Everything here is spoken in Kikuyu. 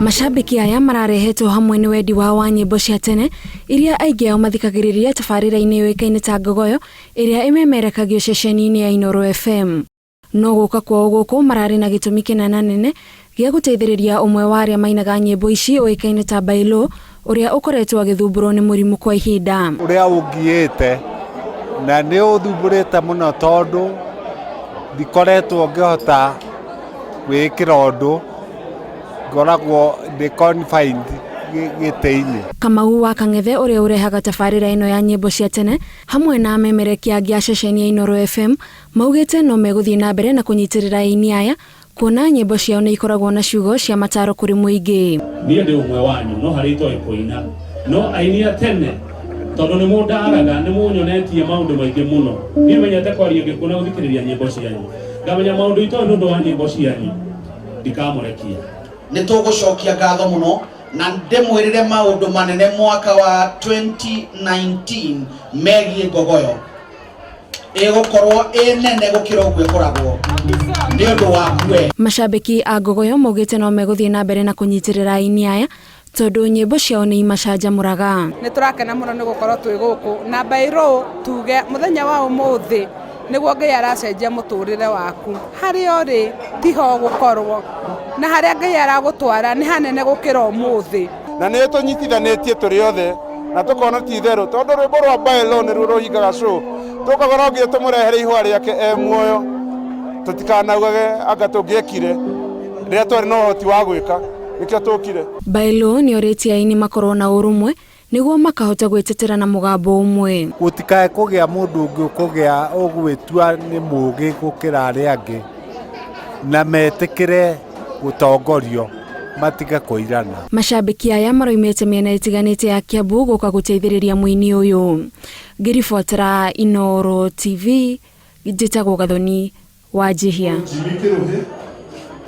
Macambĩki aya mararehetwo hamwe nĩ wendi wao wa nyĩmbo cia tene iria aingĩ ao mathikagĩrĩria tabarĩra-inĩ yũĩkaine ta Ngogoyo ĩrĩa ĩmemerekagio ceceni-inĩ ya Inooro FM. No gũka kwao gũkũ mararĩ na gĩtũmi kĩnenanene gĩa gũteithĩrĩria ũmwe wa arĩa mainaga nyĩmbo ici ũĩkaine ta Bailũ ũrĩa ũkoretwo agĩthumbũrwo nĩ mũrimũ kwa ihinda. Ũrĩa ũngiĩte na nĩ ũthumbũrĩte mũno tondũ ndikoretwo ngĩhota gwĩĩkĩra ũndũ, ngoragwo ndĩ confined gĩtĩ-inĩ. Kamau wa Kang'ethe ũrĩa ũrehaga tabarĩra ĩno ya nyĩmbo cia tene hamwe na amemerekia angĩ a ceceni ya Inooro FM maugĩte no megũthiĩ na mbere na kũnyitĩrĩra aini aya kuona nyĩmbo ciao nĩ ikoragwo na ciugo cia mataro kũrĩ mũingĩ. Niĩ ndĩ ũmwe wanyu no harĩ itoĩ kũina no aini a tene tondũ nĩ mũndaraga nĩ mũnyonetie maũndũ maingĩ mũno. Niĩ menyete kwaria Gĩkũyũ na gũthikĩrĩria nyĩmbo cianyu, ngamenya maũndũ itoĩ nĩ ũndũ wa nyĩmbo cianyu, ndikamũrekia. Nĩ tũgũcokia ngatho mũno na ndĩmwĩrĩre maũndũ manene mwaka wa 2019 megiĩ Ngogoyo. Ĩgũkorwo ĩ nene gũkĩra ũguo ĩkoragwo nĩ ũndũ waku we. Macambĩki a Ngogoyo maugĩte no megũthiĩ na mbere na kũnyitĩrĩra aini aya tondũ nyĩmbo ciao nĩ imacanjamũraga. Nĩ tũrakena mũno nĩ gũkorwo twĩ gũkũ na Bairũ, tuge mũthenya wa ũmũthĩ nĩguo Ngai aracenjia mũtũrĩre waku. Harĩa ũrĩ tiho ũgũkorwo, na harĩa Ngai aragũtwara nĩ hanene gũkĩra ũmũthĩ. Na nĩ tũnyitithanĩtie tũrĩ othe na tũkona ti itherũ tondũ rwĩmbo rwa Baelo nĩruo rũhingaga show, tũkauga no nginya tũmũrehere ihũa rĩake e muoyo, tũtikanaugage anga tũngĩekire rĩrĩa twarĩ na ũhoti wa gwĩka, nĩkĩo tũkire. Baelo nĩ orĩtie aini makorwo na ũrũmwe nĩguo makahota gwĩtetera na mũgambo ũmwe. Gũtikae kũgĩa mũndũ ũngĩ ũkũgĩa ũgwĩtua nĩ mũũgĩ gũkĩra arĩa angĩ na metĩkĩre gũtongorio matige kũirana. Macambĩki aya maroimĩte mĩena ĩtiganĩte ya Kiambu gũka gũteithĩrĩria mũini ũyũ. Ngĩribotera Inooro TV, njĩtagwo Gathoni Wanjihia. Jimmy Kĩrũhĩ.